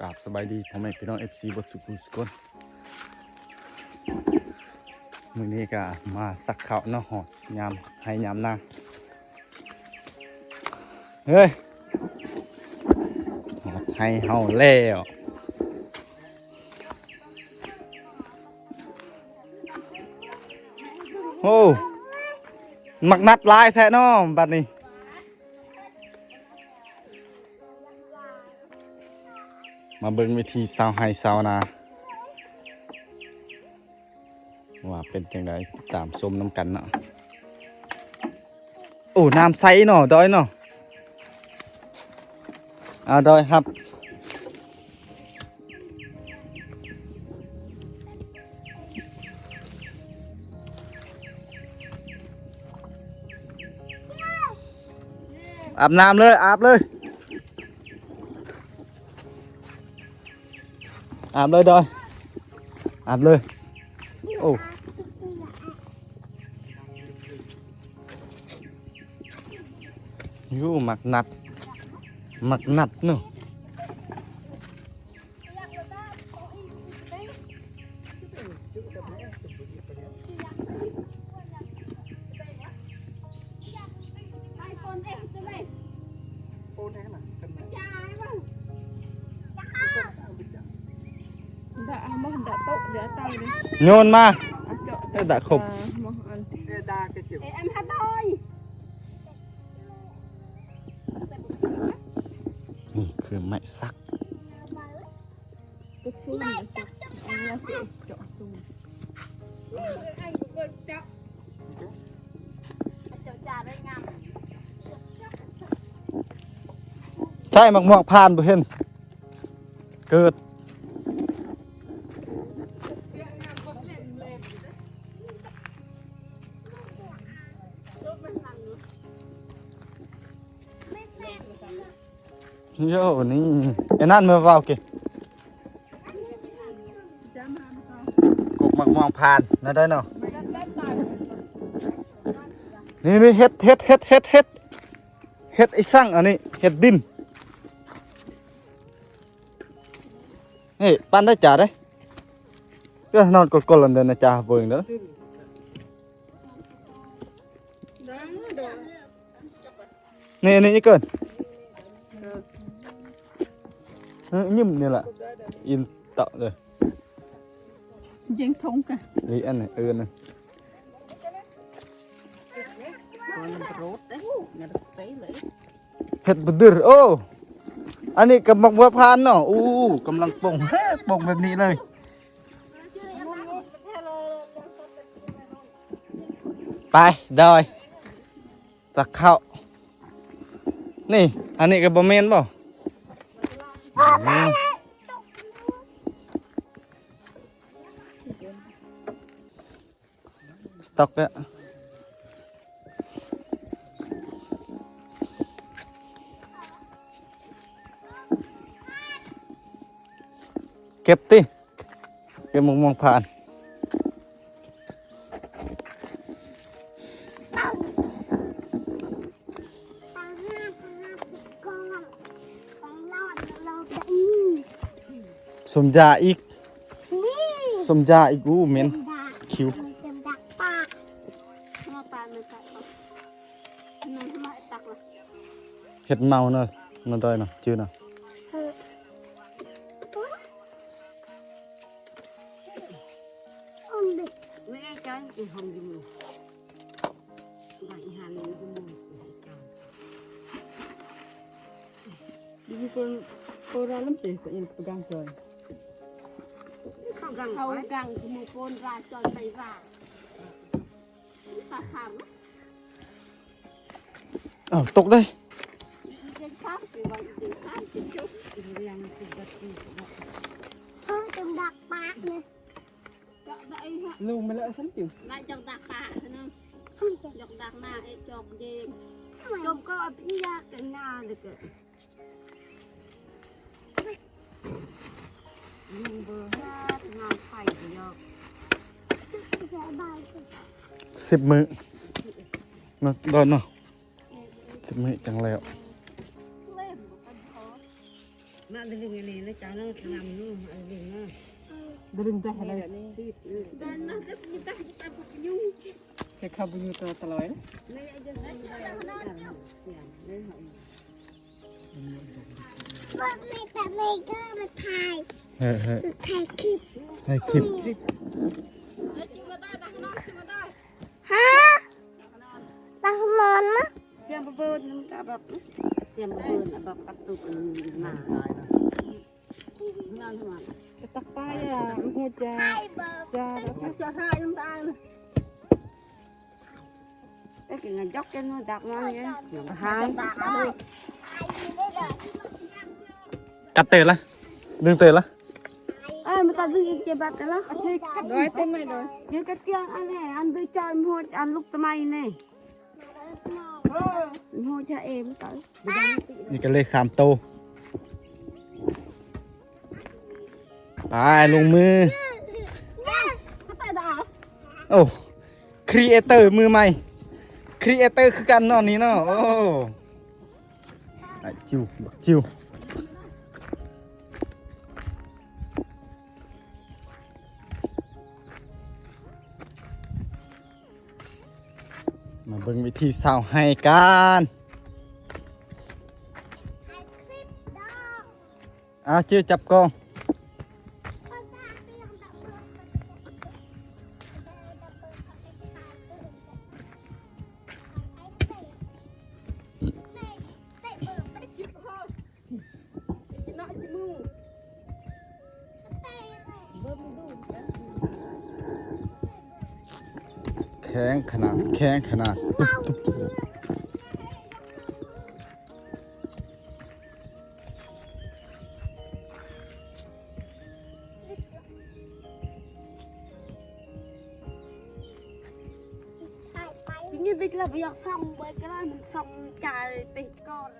ກາບສະບາຍດີພໍ່ແມ່ພີ່ນ້ອງ ເອັຟຊີ ເບິດສູ່ຜູ້ສູ່ຄົນ. ມື້ນີ້ກະມາສັກເຂົ້າເນາະ ຮອດຍາມໄຮ່ຍາມນາ. ເຮີ້ຍ ຮອດໄຮ່ເຮົາແລ້ວ. ໂອ້ ໝາກນັດຫຼາຍແທ້ເນາະບັດນີ້. ມາເບິ່ງວິຖີຊາວໄຮ່ຊາວນາ ວ່າເປັນຈັ່ງໃດ ຕິດຕາມຊົມນຳກັນເນາະ. ໂອ້ ນ້ຳໃສເນາະ ດອຍເນາະ. ອ່າ ດອຍຮັບ ອາບນ້ຳເລີຍ ອາບເລີຍ ອາບເລີຍ ດອຍ ອາບເລີຍ. ໂອ້ ຢູ່ ໝາກນັດ ໝາກນັດເນາະ. ໂຍນມາ ເອີ ດະຄົບ. ນີ້ຄືໄມ້ສັກ. ໃຊ້ໝາກມ່ວງຜ່ານບໍ່ເຫັນເກີດ. ໂຍ ນີ້ ໄອ້ນັ້ນມາເວົ້າເກ ກົກໝາກມ່ວງຜ່ານນະໄດ໋ເນາະ. ນີ້ ນີ້ ເຫັດ ເຫັດ ເຫັດ ເຫັດ ເຫັດ ເຫັດອີສັງ ອັນນີ້ເຫັດດິນ. ເອີ ປັນໄດ້ຈ້າເດ້ ເອີ ນອນກົນໆ ລະເດີນນະຈ້າ ເບິ່ງເດີ. ນີ້ ນີ້ອີກເກີນ ເອີ ຍິ້ມນີ້ລະ ອິນເຕາະເດີ ຍິງທົງກະ ນີ້ ອັນນີ້ ເອີ ນີ້ ເຫັດບະດຶກ. ໂອ້ ອັນນີ້ກະໝາກບົວຜ່ານເນາະ. ໂອ້ ກຳລັງປົ່ງ ປົ່ງແບບນີ້ເລີຍ. ໄປ ດອຍ ຕັກເຂົ້າ. ນີ້ ອັນນີ້ກະບໍ່ແມ່ນບໍ່? ອືມ ສະຕັອກແລ້ວ ເກັບຕິ ເກັບໝາກມ່ວງຜ່ານ. ສົມຢາອີກ ນີ້ ສົມຢາອີກ. ໂອ້ ເໝັນ ເປັນດາ ຄິວ ເປັນດາກປາ ເອົາປາມາຕັກເອົາ ນັ້ນມາຕັກລະ ເຫັດເມົາເນາະ ນ້ອງດອຍເນາະ ຈື່ເນາະ. ເອີ ອັນນີ້ ແມ່ຈັນ ອີ່ຫ້ອງຢູ່ Di ko ko ra lam te ko in pegang ko. Pegang. Kau pegang ko mo pon ra chon pai ra. Ta kham. ອ້າວ ຕົກເດ້. Ijin sam ti wa ijin sam ti chuk. Yang ti bat ti. Oi, tem dak pak ni. Lung mele sam ti. Nai jok dak pak ni. Jok dak na e jok jing. Jom ko ap iya ke na de ke. ສິບມື້ເນາະ ດອນເນາະ ສິບມື້ຈັ່ງແລ້ວ. ມາດຶງອັນນີ້ນະ ເຈົ້າເນາະ ນຳເນາະ ມາດຶງເນາະ ດຶງໄດ້ໃຫ້ໄດ້ ດັນນະ ແຕ່ມີແຕ່ຕາບໍ່ຍຸງ ເຮັດເຂົ້າບໍ່ຢູ່ຕະຫຼອດຕະຫຼອຍ ເອີ ເອີ ຖ່າຍຄລິບ ຖ່າຍຄລິບ ຮະ ຕາມອນນະ Siam babon, siam babon, abang katu na. Ketak paya, mhuja. Ja, ja, ha, yang tang. Eh, kena jok kan, dak man ya. Yang bahang. Kat teh lah. Deng teh lah. Ah, minta deng cebat lah. Doi teh mai doi. Yang ketiang aneh, an becai mhuj, an luk temai ni. ນີ້ກໍເລກສາມໂຕ ໄປລົງມື ໂອ້ ຄຣີເອເຕີມືໃໝ່ ຄຣີເອເຕີຄືກັນເນາະນີ້ເນາະ ໂອ້ ໄອ້ຈິ້ວ ບັກຈິ້ວ. ມາເບິ່ງວິທີຊາວໄຮ່ກັນ ອາ ຈື່ຈັບກ້ອງ. ແຂງຂະໜາດ ແຂງຂະໜາດ ຕຸບໆ. ນີ້ເດັກລະບໍ່ຢາກສ່ອງ ເບິ່ງກໍໄດ້ ມັນສ່ອງຈ່າຍໄປກ່ອນ.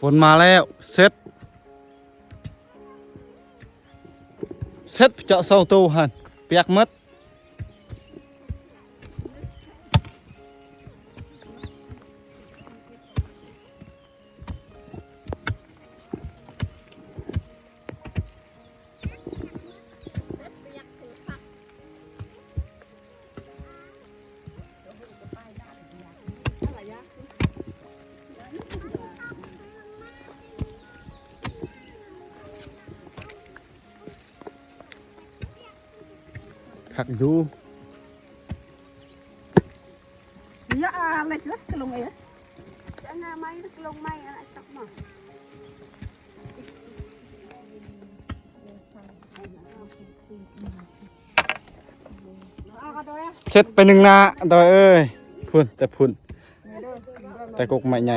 ຝົນມາແລ້ວ ເຊັດ ເຊັດ ເຈາະສອງໂຕຫັ້ນ ປຽກໝົດ. ຄັກຢູ່ ຢາເລັກລະກະລົງເອ ຈະນາໄມ້ລະກະລົງໄມ້ອະໄລຕັກມາ. ເສັດໄປໜຶ່ງນາ ດອຍເອີຍ ພຸ້ນ ແຕ່ພຸ້ນ ແຕ່ກົກໄມ້ໃຫຍ່.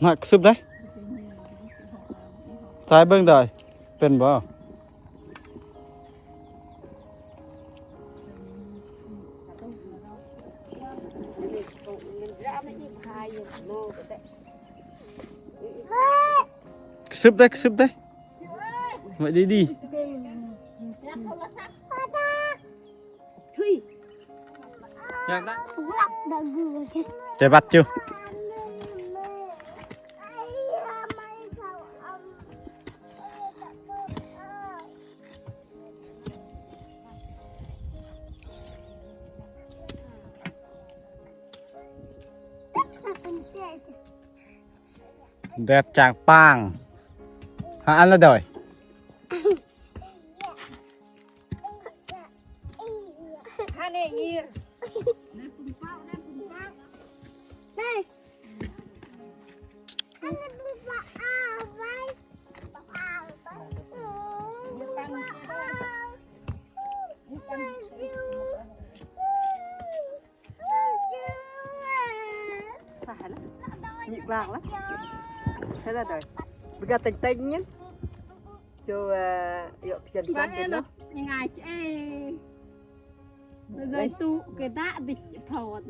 ມາຊຶບໄດ້ ສາຍເບິ່ງໄດ້ ເປັນບໍ່? ຊຶບໄດ້ ຊຶບໄດ້ ໄວ້ດີໆ. ຢາກໄດ້ ເຈັບບັດຢູ່. ແດດຈ້າງປາງ ຫາອັນລະດອຍ. ປານະ ຍິກບາງລະ ໃຫ້ລະດອຍ ບະກາເຕັງເຕັງຍັງ ໂຈ ເຍາະພຽນ ບາງເອ ເນາະ ຍັງໄງເອ ເລີຍຕຸກະດະ ບິດພອນ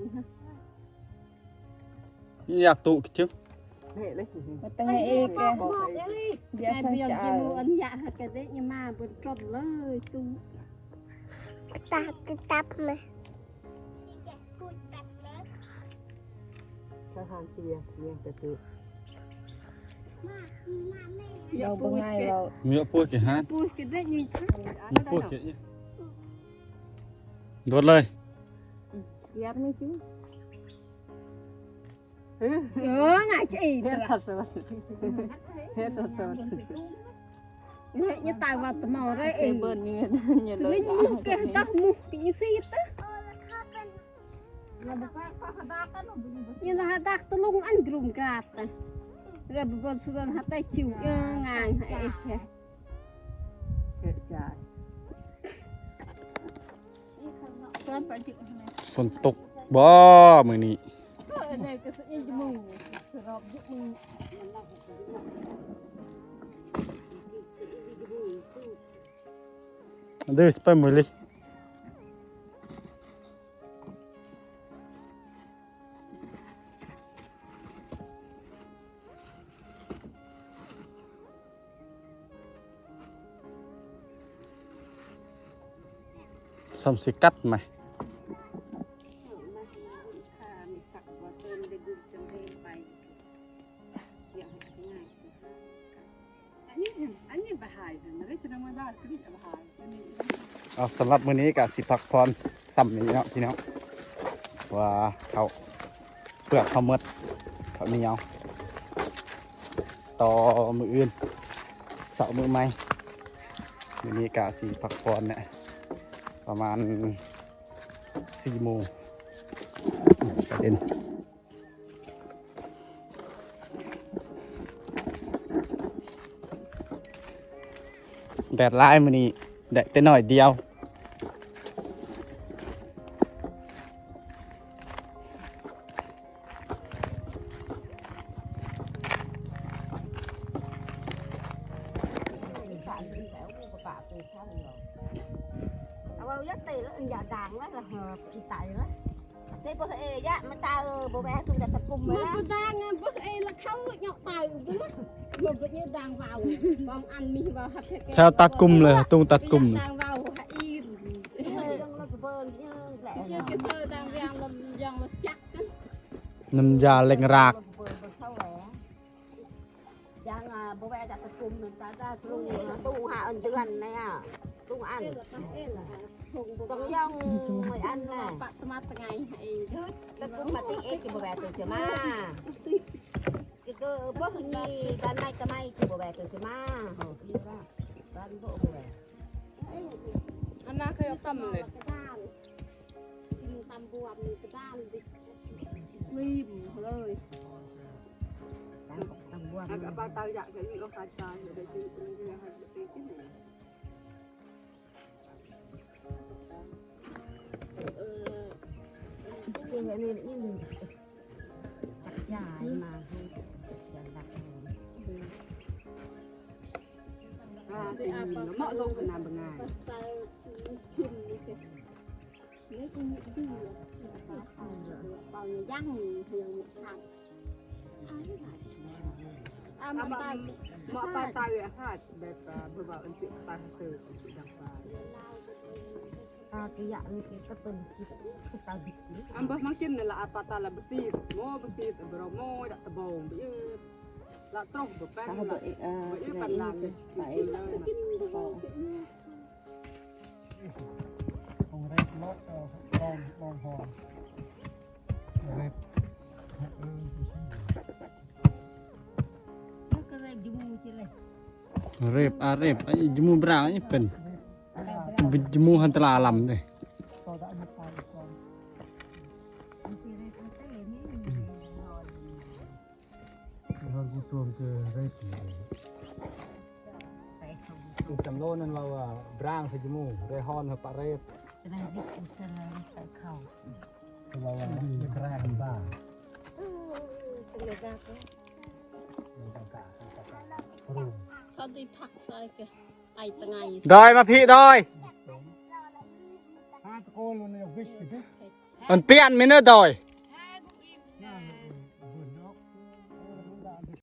ຢາກຕຸກະຈຶ ເນເລີຍ ບໍ່ຕ້ອງໃຫ້ເອກະ ບຽສະຈະເອົາ ອັນຍາກະເດຍມາເບິ່ງຈົນເລີຍຕຸ ຕັບ ຕັບມາ ທະຫານເຊຍ ເຊຍກະຄື ເອົາບໍ່ງ່າຍເວົ້າ ເຍາະປູດກະຫານ ປູດກະໄດ້ຍິງ ເຍາະປູດກະ ໂດດເລີຍ ອືມ ເສຍບມື້ຈິງ. ເອີ ງ່າຍເອ ເຮັດສັດສະຫວັນ ເຮັດສັດສະຫວັນ ເຮັດຍາຕາຍວ່າຕະໝໍໄດ້ເອ ເບິ່ນນີ້ ສະລິດມຸກກະຕະມຸກກິນຊິຕະ ຍາລະຫາດັກຕະລຸງອັນກຣຸມກາດຕະ ລະບະບົນສະເວີນຫາແຕ່ຈິວ ເອີ ງ່າຍເອ ເຮັດຈາຍ. ຝົນຕົກບໍ່ມື້ນີ້? ເດີ ໄປມື້ນີ້. ສ່ຳຊິກັດໄໝ? ເອົາ ສຳລັບມື້ນີ້ກະຊິພັກຜ່ອນສ່ຳນີ້ເນາະພີ່ນ້ອງ ວ່າເຂົ້າເປືອກເຂົ້າໝົດ ເຂົ້າໜຽວ ຕໍ່ມື້ອື່ນ ເຊົ້າມື້ໃໝ່. ມື້ນີ້ກະຊິພັກຜ່ອນແຫຼະ ປະມານສີ່ໂມງ ກະເປັນ ແດດຫຼາຍມື້ນີ້ ແດດແຕ່ໜ້ອຍດຽວ. ເອົາເອົາຢາເຕະລະ ຢາດ່າງລະ ລະເຫີ ອີຕາຍລະ ເຕະບໍ່ເອຍະມາຕາ ເອີ ບໍ່ແວະ ຕຸງແຕ່ຕະກຸມ ມັນລະ ບໍ່ດ່າງ ບໍ່ເອລະ ເຂົາເຍາະຕາຍ ບໍ່ເຍດາງວາວ ບາງອັນມີວາວ ແຖວຕະກຸມເລີຍ ຕຸງຕະກຸມ ດາງວາວ ຫາອີນ ເອີ ຍັງລະເບີນ ຍັງແຫຼະ ຍັງກະເຊີດາງວາວ ຍັງລະຈັກ ນ້ຳຢາເລັງຣາກ ເບີນບໍ່ເຂົ້າແຫຼະ. ຍັງ ອາ ບໍ່ແວ່ຈະຕະກຸມ ຕາ ຕາ ຕຸງ ຕຸງຫາອັນເດືອນນະ ຕຸງອັນ ຕົງຢອງ ອັນນະ ປະສະໝັດໄງ ຕະກຸມມາຕິເອກ ບໍ່ແວ່ຕົງຈະມາ ກະ ກະ ບໍ່ມີ ບ້ານໃໝ່ກະໃໝ່ ບໍ່ແວ່ຕົງຈະມາ ບ້ານບໍ່ ບໍ່ແວ່ ອັນນະ ເຄີຍເອົາຕຳເລີຍ ກິນຕຳ ຣີມເລີຍ. ຕຳບັກຕຳບວນ ແລ້ວກໍປາເຕົາຢາກໃຫ້ມີໂອກາດຕາຍ ແລ້ວໄດ້ກິນ ເອີ ໃຫ້ໄດ້ກິນ. ເອີ ເປັນອັນນີ້ອີກໜຶ່ງ ຈັກຢາຍມາໃຫ້ ຢາກດັກ ອ່າ ເໝາະລົງຂະໜາດບໍ່ງ່າຍ. ເໝາະປາຕາຍອາຫາດແບບວ່າ ເພິ່ນວ່າອັນຊິປາເຕີ ອັນຊິດັງປາ. ອາກະຍະ ອັນຊິກະເປັນຊິຕາດິກ ອັນບໍ່ມາກິນນັ້ນລະ ອາປາຕາລະບໍ່ຕີໂມ ບໍ່ຕີບໍ່ຣໍໂມ ດະຕະບອງ ບໍ່ຍືດ ລະຕຣົງບໍ່ແປ້ນ ລະບໍ່ເອ ບໍ່ເອປັນລານ ກິນເລີຍ. ຂອງເລັບເນາະ ເອີ ລອງ ລອງຫອມເລັບ ເລັບ ອາເລັບ ອາຍະມູບຣາງ ອາຍະເປັນ ຍະມູຮັນຕະລາລຳເດ້. ເຮົາກູຊວມຄືໄດ້ປີ ອີກສຳໂລນັ້ນເວົ້າວ່າບຣາງໃສ່ຈະມູກ ໄດ້ຮອນໃຫ້ປະເຣດ ຈະໄດ້ວິດອິດສະຣາຍໃສ່ເຂົ້າ ເວົ້າວ່າແກຣນບ້າ ເຂົາໄດ້ຜັກໃສ່ກະໄອຕະໄງ ດອຍມາພີ້ ດອຍ ຫາຕະໂກນ ມັນປຽນແມ່ນເດີ ດອຍ.